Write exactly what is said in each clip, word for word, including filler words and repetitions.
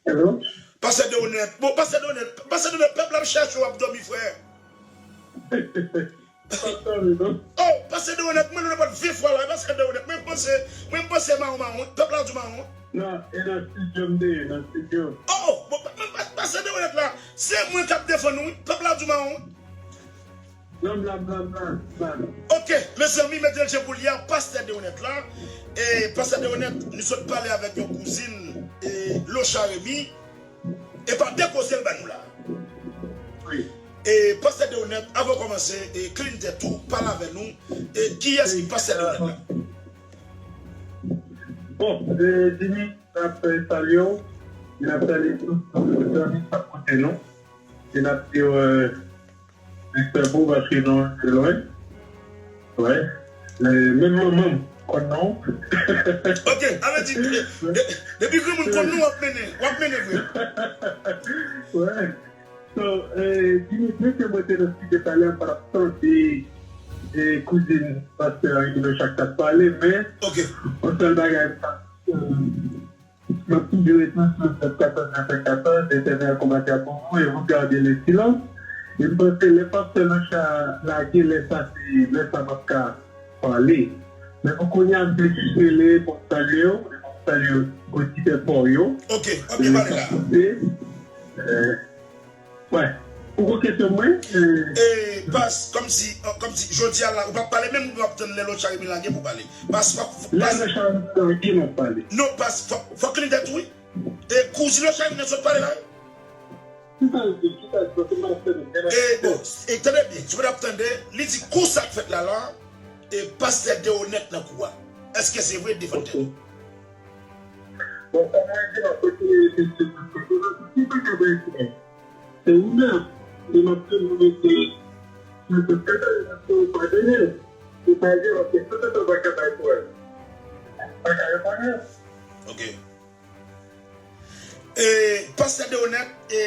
Hello? Pastè Deonèt. Bon, pastè Deonèt, pastè Deonèt, pèp la ap chèche w, ap dòmi, frè. Pastè Deonèt, non? Oh, pastè Deonèt, mwen nan nenpòt ven fwa la, pastè Deonèt, mwen panse, mwen panse mawon, mawon, pèp la di w mawon. Non, e nan studio m te ye, nan studio. Oh, oh, bon, pa- pa- pa- pastè Deonèt la, se mwen k ap defann ou, wi, pèp la di w mawon. Non, bla, bla, bla, bla. Ok, mezanmi, mete l jan pou l ye a, pastè Deonèt la. E pastè Deonèt, nou sot pale avèk yon kouzin, e, Locha Remy. E pa de koze l ba nou la. Wi. E pastè Deonèt, avan w kòmanse, e, clean tèt ou, pale avè nou. E kiyès ki pastè Deonèt la? Bon, e, Jimmy, n ap, e, salye w. N ap salye tout zanmi k ap koute nou. E n ap di w, e, Respè pou ou paske nou te lwen. Wè. Menm manman m konn non. Ok, sa vle di, de- de- depi granmoun konn non, w ap mennen, w ap mennen vre. Wè. So, eh, Dimitri, ke mwen te nan site talè, m pa t ap tande, eh, kouzin pastè Henri Lochard t ap pale, men yon sèl bagay, m ap toujou rete sou Sèt katòz, Sèt katòz, Letènèl konbatè pou nou, et vous gardez le silence. E m panse lè pastè Lochard lage, lè sa se lè sa m ap ka pale. Men pou kounye a, m te jis rele pou m salye w, e pou m salye oditè pa w yo. Ok, w ap byen pale la. Wè. Ou gon kesyon mwen? E, pas, kòmsi, kòmsi, jodi a la, ou p ap pale, menm ou ap tann lè Lochard Remy lage pou pale. Pas, fòk, lè Lochard Remy lage, m ap pale. Non, pas, fòk, fòk li tèt ou, wi. E, kouzin Lochard Remy nan sot pale la, wi. Ki sa l di? Ki sa l di? Paske m ap tann. E, bon, e, tande byen, si w ap tande, li di kou sa k fèt la, la, e, pastè Deonèt nan kou a. Èske se vre, defann tèt ou? Bon, kòman di la, kote mesye pastè Deonèt, ki pa ka bay kouran? Se ou menm, e m ap toujou rete sou tout katòz pou w padone. Ou pa gen anpil tout tan pa ka bay pou wè. Pa ka reponn ou. Ok. E, pastè Deonèt, e,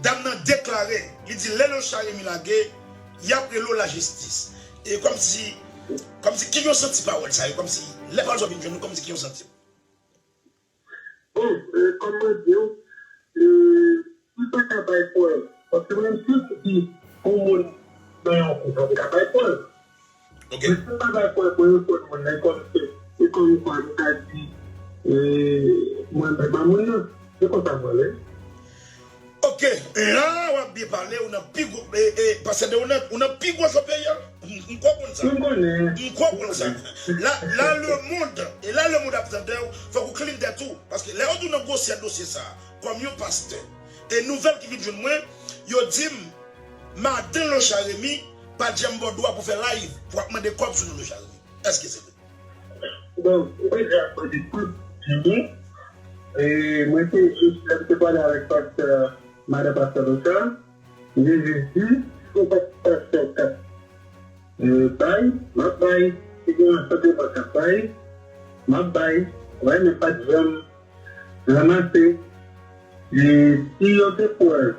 dam nan deklare, li di lè Lochard Remy lage, y ap rele w lajistis. E kòmsi, kòmsi ki jan w santi pawòl sa yo, kòmsi lè pawòl sa yo vin jwenn ou, kòmsi ki jan w santi w? Bon, e, kòm mwen di w, e, m pa ka bay prèv. Paske mwen menm, si m di yon moun nan yon kou, fò m ka bay prèv. Ok. Men si m pa bay prèv pou reponn moun nan, e kòm se, e kòm kwa m ka di, e, mwen menm a moun nan. Se konsa mwen ye. Ok, la w ap byen pale, ou nan pi gwo, e, e, pastè Deonèt, ou nan pi gwo cho peyi a. M, m kwè w konn sa. M konnen. M kwè w konn sa. La, la le monde, e la le monde ap tande w, fòk ou clean tèt ou. Paske lè yo di w nan gwosè dosye sa, kòm yon pastè, e nouvèl ki vin jwenn mwen, yo di m, madan Lochard Remy pa t janm ba w dwa pou fè live, pou w ap mande kòb sou non Lochard Remy. Èske se vre? Bon, ou deja konnen tout, Jimmy. E mwen te jis, lè m te pale avèk pastè, madan pastè Lochard, m te jis di, si w pa t pastè k ap, e, bay, m ap bay. Si gen yon sante mwen k ap bay, m ap bay. Wè, men pa t janm ranmase. E si yo te pwèv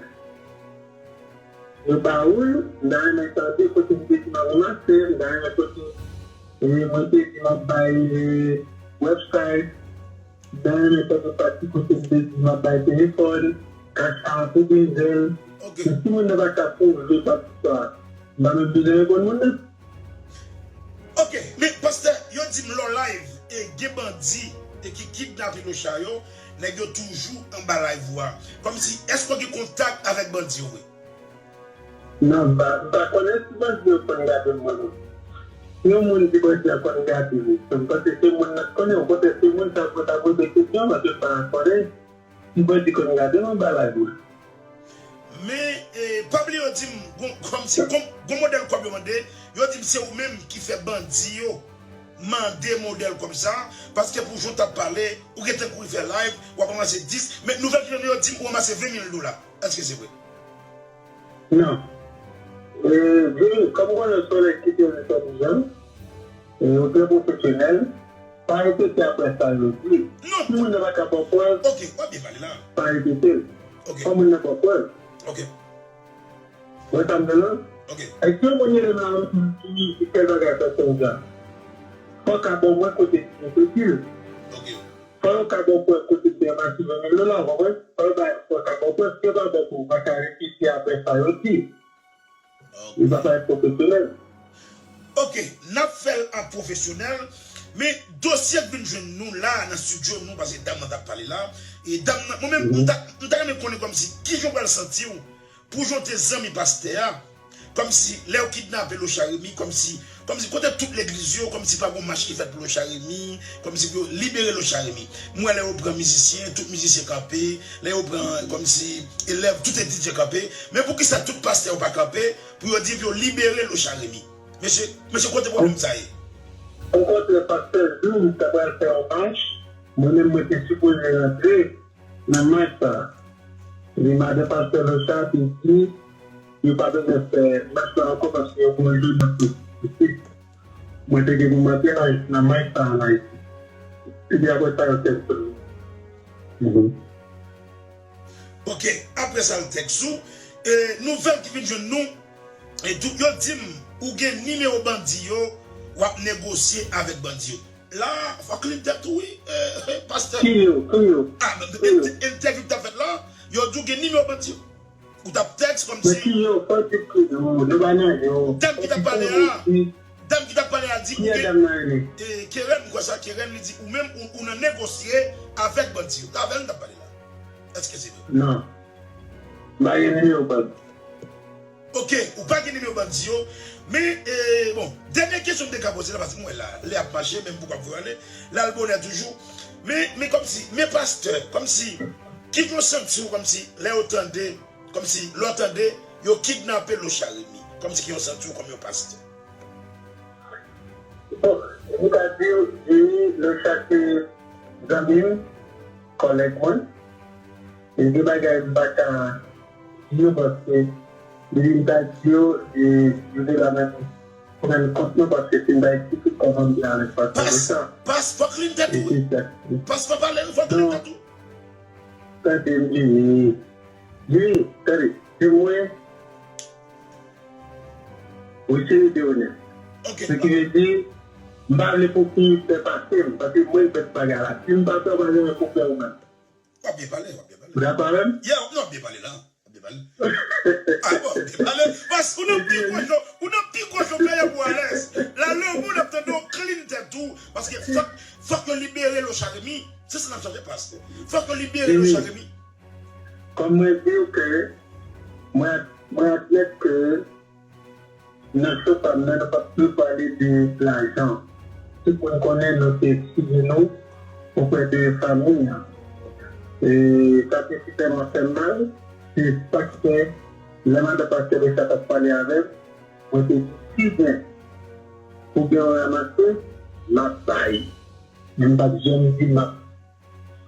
yo ba ou l, m ta renmen tande kote m te di m ap ranmase, m ta renmen kote, e, mwen te di m ap bay, e, website, m ta renmen tande pati kote m te di m ap bay telefòn, Cash App oubyen Zelle. Ok. Men si moun nan pa ka pwouve pati sa, m pa menm bezwen reponn moun nan. Ok, men pastè, yo di m lè w live, e gen bandi, e ki kidnape Lochard yo, nèg yo toujou anba live ou a. Kòmsi, èske w gen kontak avèk bandi yo vre? Non, m pa, m pa konnen si bandi yo konn gade m, mwen menm. Si yon moun di bandi an konn gade m, m panse se moun nan k konnen, okontrè, se moun sa yo ta poze kesyon, paske m pa konnen si bandi konn gade m anba live mwen. Men, e, pa bliye yo di m, gon, kòmsi, gon, gon modèl kòb yo mande, yo di m se ou menm ki fè bandi yo mande modèl kòb sa, paske pou jan w t ap pale, ou gentan kouri fè live, w ap ranmase dis, men nouvèl ki jwenn yo di m ou ranmase ven mil dola. Èske se vre? Non. E, Jimmy, kòm konnen se yon nèg ki te yon swadizan, e, ou trè pwofesyonèl, pa repete apre sa yo di. Non. Si moun nan pa ka ba w prèv, ok, w ap byen pale la, pa repete l. Ok. Fò moun nan ba w prèv. Ok. Wè sa m di la? Ok. Èske yon moun rele m la, m di, Jimmy, ki tèl bagay sa, sa, sa? Fò w ka ba mwen kote ki soti l. Ok. Fò yo ka ba w prèv kote se yon mati ven mil dola, w konprann? Fò yo ba, fò yo ka ba w prèv, si yo pa ba w prèv, ou pa ka repete apre sa yo di. Li pa parèt pwofesyonèl. Ok, n ap fè l an pwofesyonèl, men dosye k vin jwenn nou la nan estidyo nou, paske dam nan t ap pale la, e dam nan, mwen menm, m ta, m ta renmen konnen kòmsi, kijan w pral santi w, pou jan w te zanmi pastè a, kòmsi, lè yo kidnape Lochard Remy, kòmsi, kòmsi kote tout legliz yo, kòmsi pa gon mach ki fèt pou Lochard Remy, kòmsi pou yo libere Lochard Remy. M wè lè yo pran mizisyen, tout mizisyen kanpe, lè yo pran, kòmsi, elèv, tout etidyan kanpe, men poukisa tout pastè yo pa kanpe, pou yo di pou yo libere Lochard Remy. Mesye, mesye kote pwoblèm sa ye? Okontrè, pastè Jules ta pral fè yon mach, mwen menm mwen te sipoze rantre nan mach sa. Li madan pastè Lochard te di yo pa bezwen fè mach la ankò paske yo pran jodi nan politik. Mwen te gen pou m antre nan mach sa ann Ayiti. Epi apre sa yo fè m. Ok, apre sa l tèks ou, e, nouvèl ki vin jwenn nou, e, tou, yo di m ou gen nimewo bandi yo, w ap negosye avèk bandi yo. La, fòk li tèt ou wi, e, e, pastè. Ki yo, ki yo? Ah, men, men, entèvyou k t ap fèt la, yo di w gen nimewo bandi yo. Ou t ap tèks kòmsi. Men ki yo, fòk di ki yo, nou pa nan yo. Dam ki t ap pale a, dam ki t ap pale a di ou gen. Kiyès dam nan rele? E, Keren, m kwè sa, Keren, li di ou menm, ou, ou nan negosye avèk bandi yo. Avè l m t ap pale la. Èske se vre? Non. M pa gen nimewo bandi. Ok, ou pa gen nimewo bandi yo. Men, e, bon, dènye kesyon m te ka poze la, paske m wè la, lè ap mache, men m poko ap voye ale, l al bonè toujou. Men, men kòmsi, men pastè, kòmsi, kijan w santi w, kòmsi, lè yo tande, kòmsi, lè w tande, yo kidnape Lochard Remy, kòmsi kijan w santi w kòm yon pastè? Bon, m ka di w, Jimmy, Lochard se zanmi m, kòlèg mwen. E gen bagay m pa ka di yo paske depi m ta di yo, e, yo te la menm pou rann kont mwen paske si m ta eksplike kòman m te avèk pastè Lochard. Pas, pas, fòk li n tèt ou wi. Pas pa pale, fòk li n tèt ou. Tande m, Jimmy. Jimmy, tande, di mwen, Richelieu te onèt. Se ki vle di, m pa vle pou fi fè pase m, paske mwen k fè bagay la. Si m pa fè, w pa janmen pou fè ou menm. W ap byen pale, w ap byen pale. Ou dakò avè m? Yeah, non, w ap byen pale la. W ap byen pale. Ah bon, w ap byen pale. Paske ou nan pi gwo jan, ou nan pi gwo jan, fè yon alèz. La, lemonn ap tande w, clean tèt ou. Paske fòk, fòk yo libere Lochard Remy. Se sa n ap chache, pas. Fòk yo libere Lochard Remy. Kòm mwen di w ke mwen, mwen admèt ke nan cho pa m nan, nou p ap plis pale de lajan. Tout moun konnen nou te eksplize nou oprè de fanmi an. E sa te sitèlman fè m mal, se sa k fè lè madan pastè Richard t ap pale avè m, mwen te di si gen pou gen yon ranmase, m ap bay. Men m p ap janm di m ap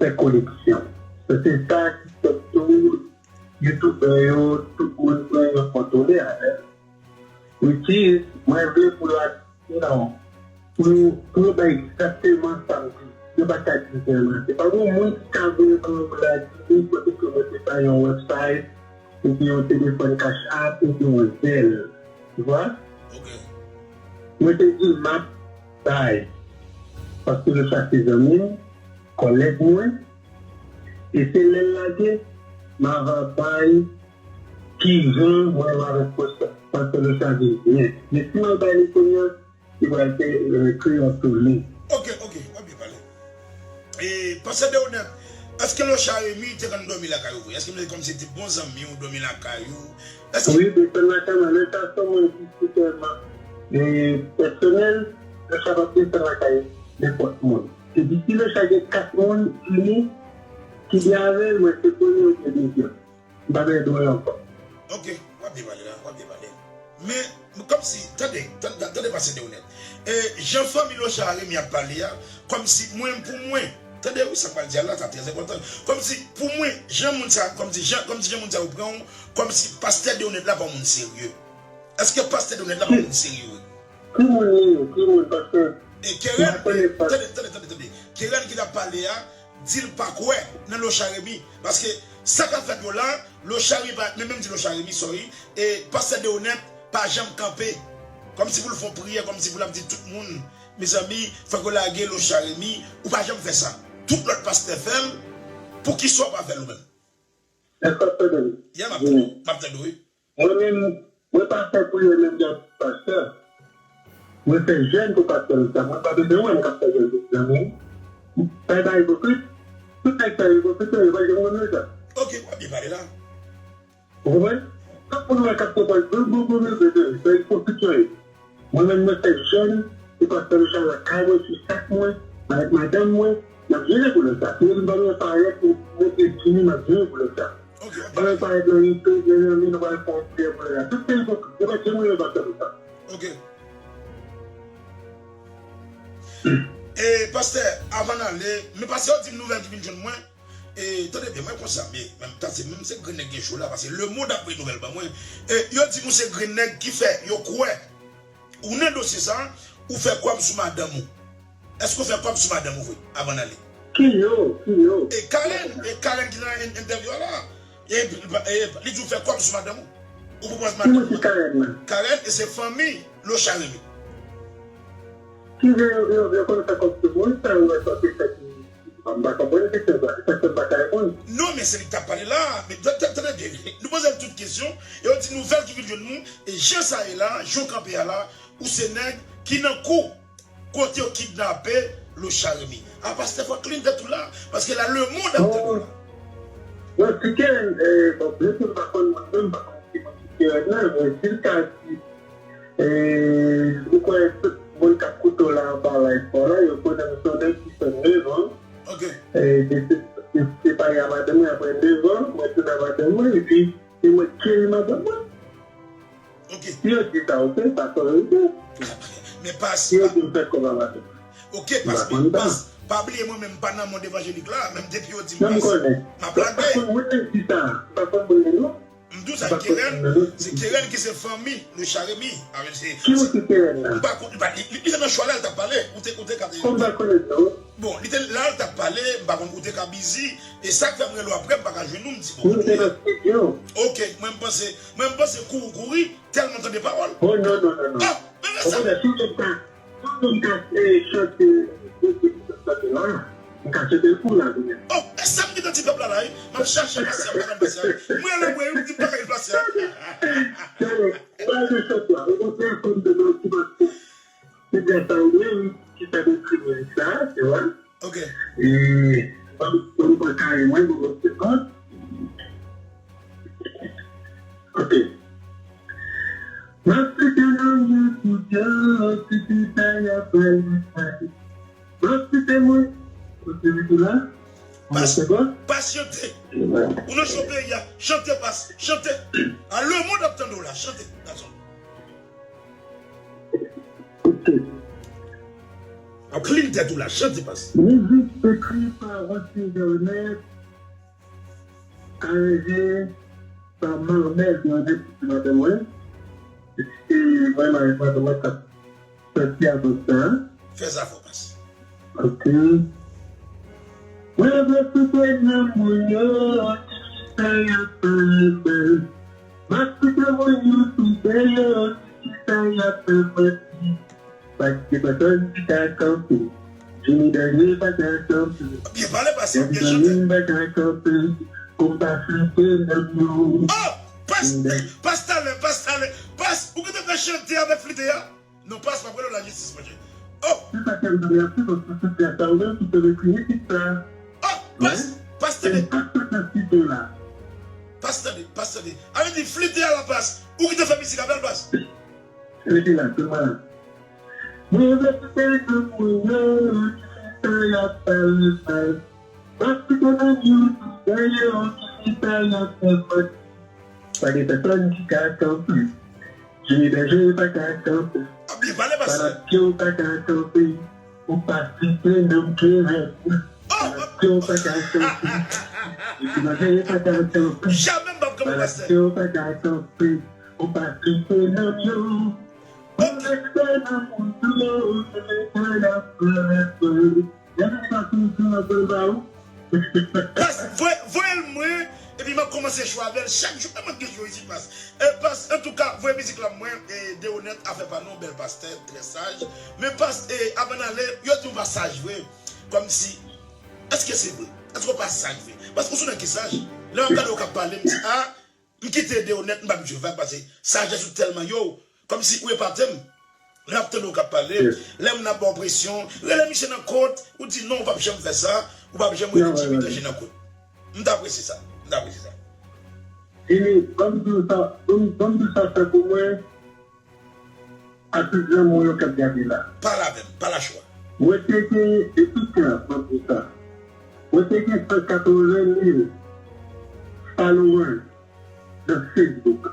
fè koleksyon. Se sa ki fè tout youtubè yo, tout moun pran yo kontwole avè l. Which is, mwen vle pou yo aksepte non. Pou yo, pou yo bay egzakteman sa m di. Yo pa ka diferan. Se pa yon moun ki ka voye pou yo pou la di, kote ke mwen te bay yon website, epi yon telefòn Cash App, epi yon Zelle. Tu vois? Ok. Mwen te di m ap bay. Paske Lochard se zanmi m, kòlèg mwen. E se lè l lage, m ava bay kijan mwen menm avèk pastè Lochard vin byen. Men si m al bay li kounye a, li pral te, e, kreye yon tole. Ok, ok, w ap byen pale. E, pastè Deonèt, èske Lochard Remy te konn dòmi lakay ou vre? Èske se kòmsi se te bon zanmi w dòmi lakay ou? Èske... Wi, desann lakay mwen. Lochard se yon moun ki sitèlman, e, pèsonèl, Lochard p ap desann lakay nenpòt moun. Epi si Lochard gen kat moun ini ki byen avè l, mwen se premye oubyen dezyèm. M pa bezwen di w anyen ankò. Ok, w ap byen pale la, w ap byen pale. Men, kòmsi, tande, tande, tande pastè Deonèt. E, jan fanmi Lochard Remy ap pale a, kòmsi mwen pou mwen, tande wi sa m pral di a la, sa trè enpòtan. Kòmsi, pou mwen, jan moun sa, kòmsi jan, kòmsi jan moun sa yo pran w, kòmsi pastè Deonèt la pa yon moun serye. Èske pastè Deonèt la pa yon moun serye vre? Ki moun li ye? Ki moun? Paske... E Keren, tande, tande, tande, tande, tande. Keren ki t ap pale a, di l pa kwè nan Lochard Remy. Paske sa k ap fèt yo la, Lochard Remy pa, men menm di Lochard Remy, sorry, e pastè Deonèt pa janm kanpe. Kòmsi pou l fè yon priyè, kòmsi pou l ap di tout moun, mezanmi, fòk yo lage Lochard Remy, ou pa janm fè sa. tout lòt pastè fè l, poukisa w pa fè l ou menm? Èske w ap tande m? Yeah, m ap tande w. M ap tande w, wi. Mwen menm, mwen pa fè priyè menm jan pastè. Mwen fè jèn pou pastè Louchard. Mwen pa bezwen wè m k ap fè jèn pou zanmi m. Sa e pa ipokrit? Tout nèg sa ipokrit yo, yo pa janm konn Louchard. Ok, w ap byen pale la. Ou konprann? Tout moun wè k ap konprann, gwo, gwo, gwo, gwo, gwo, se ipokrit yo ye. Mwen menm, mwen fè jèn, se pastè Louchard lakay mwen, sou sak mwen, avèk madanm mwen, n ap jere pou Louchard. Si yo di m pa bezwen parèt, m ap monte vini, m ap jere pou Louchard. Ok, ok. Pa bezwen parèt nan YouTube, nan, nan, nou pral fè yon priyè pou Louchard. Tout se ipokrit, yo pa janm renmen pastè Louchard. Ok. E, pastè, avan n ale, men pastè yo di m nouvèl ki vin jwenn mwen. E, tande byen, mwen konsa, men, menm tan se, menm se grenn nèg gen cho la, paske Lemonn ap voye nouvèl ban mwen. E, yo di m ou se grenn nèg ki fè, yo kwè, ou nan dosye sa, ou fè kòb sou madanm ou. Èske ou fè kòb sou madanm ou vre, avan n ale? Ki yo? Ki yo? E Karen, e Karen ki nan en-, entèvyou a la. E, e, li di w fè kòb sou madanm ou. Ou pwopòz madanm ou. Ki moun ki Karen nan? Karen, e se fanmi Locha Remy. Ki jan yo, yo, yo konn fè kòb sou moun, sa yo wè sa se fèt. M pa konprann kesyon sa. Se sa k fè m pa ka reponn. Non, men se li k t ap pale la. Men tande, tande byen. Nou poze l tout kesyon. E yo di nouvèl ki vin jwenn nou. E jan sa ye la, jan w kanpe a la, ou se nèg ki nan kou. Kote yo kidnape Locha Remy? A pastè fò klin tèt ou la, paske la lemonn ap tande w la. Bon, si Karen, eh, bon, byensi m pa konn moun nan, m pa konn ki moun ki Karen nan, men si l ka di, eh, m kwè tout moun k ap koute w la anba live pa w la, yo konnen m se yon nèg ki fè nèf an. Ok. Eh, de, de, de separe a madanm mwen apre nèf an, mwen tounen a madanm mwen, epi se mwen ki cheri madanm mwen. Ok. Si yo di sa, ok, sa se verite. Men pas, si yo di m fè kòb a madanm. Ok, pas, men pas, pa bliye mwen menm pa nan mond evanjelik la, menm depi yo di m pas, m ap lage. M pa konn moun nan ki di sa. M pa konn moun nan non. M di w sa, Keren, se Keren ki se fanmi Locha Remy. Ki moun ki Keren nan? M pa konn, li, li, li te nan chwa la, l t ap pale. Ou te, ou te ka te. Ou pa konnen non. Bon, li te la, l t ap pale, m pa konn ou te ka bizi. E sa k fè m rele w apre, m pa ka jwenn ou, m di bon. Ou te nan estidyo. Ok, mwen m panse, mwen m panse kou ou kouri, tèlman tande pawòl. Oh, non, non, non, non. Ah, men sa. Ou konnen, si w te ka, si w te ka, eh, chante, chante la, m ka chante l pou w la, kounye a. Oh, e sa m gentan di pèp la la, wi. M ap chache pase a, m pa ka pase a, wi. Mwen rele mwen, wi, m di m pa ka pase a. Tande, mwen al nan chante la, ou konprann, fò m te nan ti pati. Se byen sa ou menm ki fè m ekri mizik sa, tu vois. Ok. E, ban m, ban m pran kare mwen, ban m yon segond. Ok. M ap site non YouTube yo, site sa y ap pale. M ap site moun. Kote li tou la? Pas, pas chante. Ou nan cho peyi a. Chante, pas, chante. A, lemonn ap tande w la. Chante, gason. Ok. Ap klin tèt ou la, chante pas. Mizik ekri pa Rosny Vernet, aranje pa Marmel Vernet, se madanm mwen. E mwen, mari mwen, mwen k ap sòti avèk sa. Fè sa fò pas. Ok. Mwen vle kite nan moun yo, ki sa y ap pale mal. M ap kite moun yo sou dèyè, ki sa y ap fè manti. Paske pèsòn ki ka kanpe. Jimmy Danje pa ka kanpe. Byen pale, pase, byen chante. Danje pa ka kanpe. Pou m pa flite nonm yo. Oh! Pas, pas talè, pas talè. Pas, ou gentan fè chante avèk flite a? Non, pas, m ap rele w lajistis, monchè. Oh! Se sa ke m di a, se paske se sa ou menm ki te ekri mizik sa. Oh! Pas, pas, tande. Pas, tande. Pas, tande, pas, tande. A vle di, flite a la, pas. Ou ki te fè mizik avè l, pas. Rete la, sèlman la. Mwen vle kite tout moun yo, ki fè sa y ap pale mal. M ap kite nan YouTube yo, ki fè sa y ap fè manti. Pa gen pèsòn ki ka kanpe. Jimmy Danje pa ka kanpe. Fanatik yo pa ka kanpe. Ou pa site nonm Keren. Fanatik yo pa ka kanpe. Jimmy Danje pa ka kanpe. Fanatik yo pa ka kanpe. Ou pa site nonm yo. Bon respè nan moun yo, se leta n ap fè. Gade sa sou, sou nan bèl ba ou. Pas, voye, voye l mwen, epi m ap kòmanse chwa avè l chak jou. Mwen gen jou isit, pas. E, pas, antouka, voye mizik la mwen, e, Deonèt, afè pa nou, bèl pastè, trè saj. Men pas, e, avan n ale, yo di w pa saj vre. Kòmsi, Èske se vre? Èske w pa saj vre? Paske w sou nèg ki saj. Lè m ap gade w k ap pale, m di, a, m kite de onèt, m pa met yo vag, paske sajès ou tèlman yo, kòmsi ou epate m. Lè m ap tande w k ap pale, lè moun ap ba w presyon, rele misye nan kont, ou di non, ou p ap janm fè sa, ou p ap janm rele Jimmy Danje nan kont. M ta apresye sa. M ta apresye sa. Jimmy, ban m di w sa, ban m, ban m di w sa, tankou mwen, ak tout granmoun yo k ap gade la. Pale avè m, pa lachwa. Mwen te gen, e tout kè, ban m di w sa. Mwen te gen san katreven mil followers nan Facebook.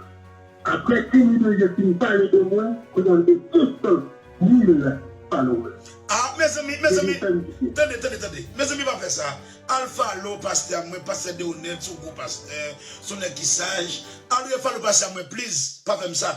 Apre Jimmy Danje fin pale de mwen, kounye a m gen sis san mil followers. Ah, mezanmi, mezanmi, tande, tande, tande. Mezanmi, pa fè sa. Al follow pastè a mwen, pastè Deonel, se yon gwo pastè, se yon nèg ki saj. Al follow pastè a mwen, please, pa fè m sa.